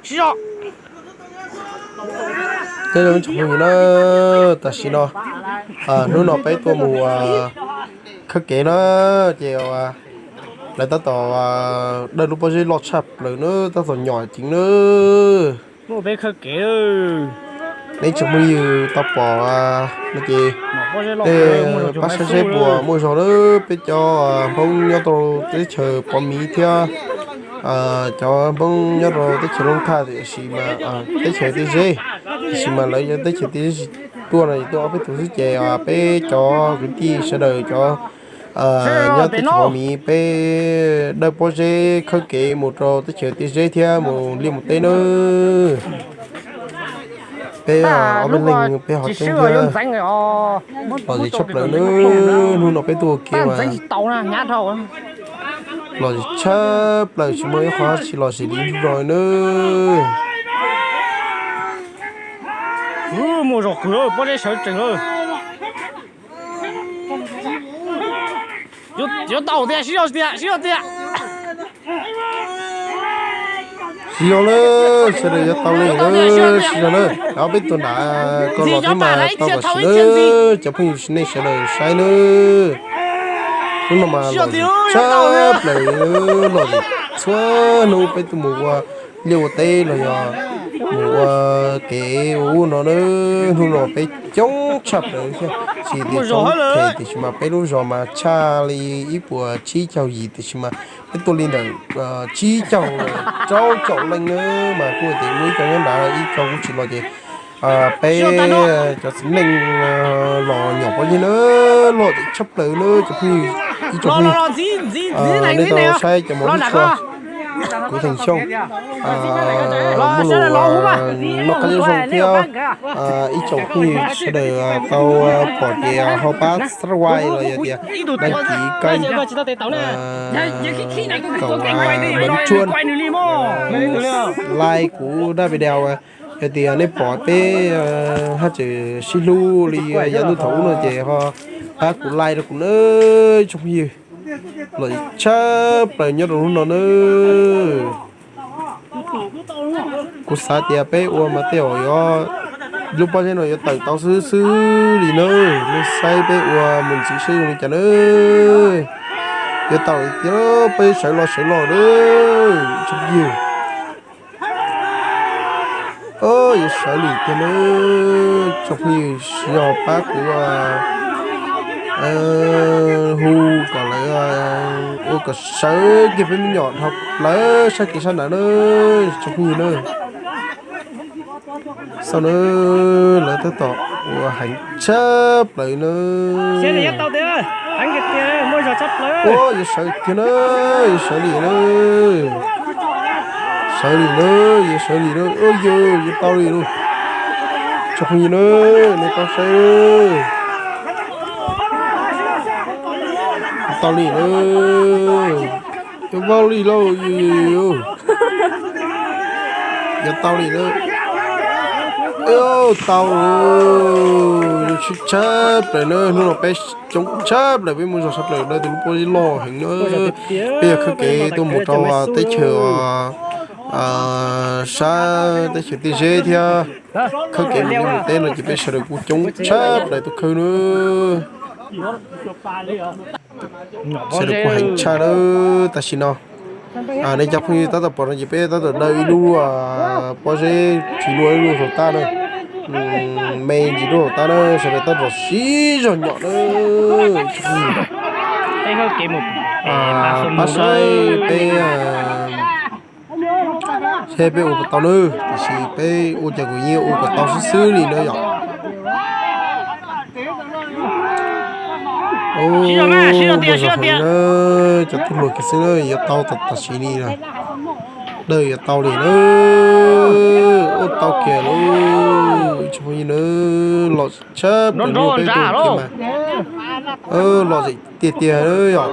Nyob zoo tsoom phooj ywg na, tam sim no hnub no peb tuaj mus khawb kev na, ces lawv tab tom dawj lub pob zeb loj tshaj plaws na, tab tom nyom ceev na. Peb khawb kev, nej tsoom phooj ywg tau pom no ces nej pab saib seb puas muaj zog na. Peb cov Hmoob nyob rau teb chaws Pov Miv thiab cov Hmoob nyob rau teb chaws Looj Thaj tiam sis mas teb chaws Tij Zeb, tiam sis mas lawv yog teb chaws Tij Zeb tsis tuaj no, tuaj ob peb tus xwb ces peb cov kwv tij sawv daws cov nyob teb chaws Pov Miv peb dawj pob zeb khawb kev mus rau teb chaws Tij Zeb thiab mus liaj mus teb na. Peb ob peb leeg peb ho tseeb thiab. Lom zem tshaj plaws na, hnub no peb tuaj ua ke mas lom zem tshaj plaws, tsis muaj ib qho dab tsi lom zem li hnub no na. Muaj zog kawg, pob zeb sawv tsees lawm. Yuav tau tiag, sib zog tiag, sib zog tiag. Sib zog lawm, sawv daws yuav tau li lawm, sib zog lawm. Ob peb tug nram ko los thiab mas tau tam sim na, cov phooj ywg nej sawv daws saib na. Hnub no mas lom zem tshaj plaws, lom zem txhua hnub peb tuaj mus ua liaj ua teb los yog mus ua kev ua ub no na. Hnub no peb coob tshaj plaws thiab, tsis tias coob phem tiam sis mas peb lub zos mas tshaj li ib puas tsib caug yim tiam sis mas peb tuaj li ntawm tsib caug rau caum leej na, mas kuj tias muaj ib co nyob nrad ib co kuj tsis los ces peb cov txiv neej los nyom pob zeb na, lom zem tshaj plaws na cov phooj ywg, ib tsoom phooj ywg. Nej tau saib cov mos lub tsua, kuv Theej Xyooj, muaj lus noj qab nyob zoo thiab ib tsoom phooj ywg sawv daws tau pom ces ho pab subscribe los yog tias đăng ký kênh, bấm chuông, like kuv daim video. Yog tias nej pom peb haj tseem sib hlub li yav ntuj thaum ub no ces ho pab kuv like rau kuv na tsoom phooj ywg. Lom zem tshaj plaws nyob rau hnub no na. Kuv xav tias peb ua mas tej zaum yuav, lub pob zeb no yuav tawm tau xwb xwb li na. Nej saib peb ua mus ntxiv saib zoo li cas na. Yuav tau tias peb sawv los sawv los na tsoom phooj ywg. Yuav sawv li tiag na, tsoom phooj ywg yog pab kuv hu kom lawv ua kom sawv kiag peb me nyuam dhau plaws sab kev sab nraud na tsoom phooj ywg na. Xauj na, lawv tab tom ua heev tshaj plaws na. Yuav sawv tiag na, yuav sawv li na. Sawv li na, yuav sawv li na, yuav tau li na. Tsoom phooj ywg na, nej pab saib, tau li na. Yuav vau li lauj, yuav tau li na. Tau, tshaj plaws na, hnub no peb coob tshaj plaws, peb muaj zog tshaj plaws, dawj tus lub pob zeb loj heev na. Peb yog khawb kev tuaj mus rau teb chaws sab teb chaws Tij Zeb thiab khawb kev mus liaj mus teb no ces peb sawv daws kuj coob tshaj plaws tuaj khawb na. Sawv daws kuj heev tshaj na. Tam sim no nej cov phooj ywg tab tom pom no ces peb tab tom dawj ib lub pob zeb tsis luaj ib lub hauv tab na. Me ntsis lub hauv tab na, sawv daws tab tom sib zog nyom na. Pab saib peb seb peb ua puas tau na, tiam sis peb ua cas kuj yeej ua kom tau xwb xwb li na yom. Muaj zog heev na, cov tub hluas kiag xwb na, yuav tau tam sim li na. Dawj yuav tau li na, ua tau kiag lauj, ib tsoom phooj ywg na, lom tshaj plaws na, peb tuaj ua ke mas lom zem tiag tiag yom.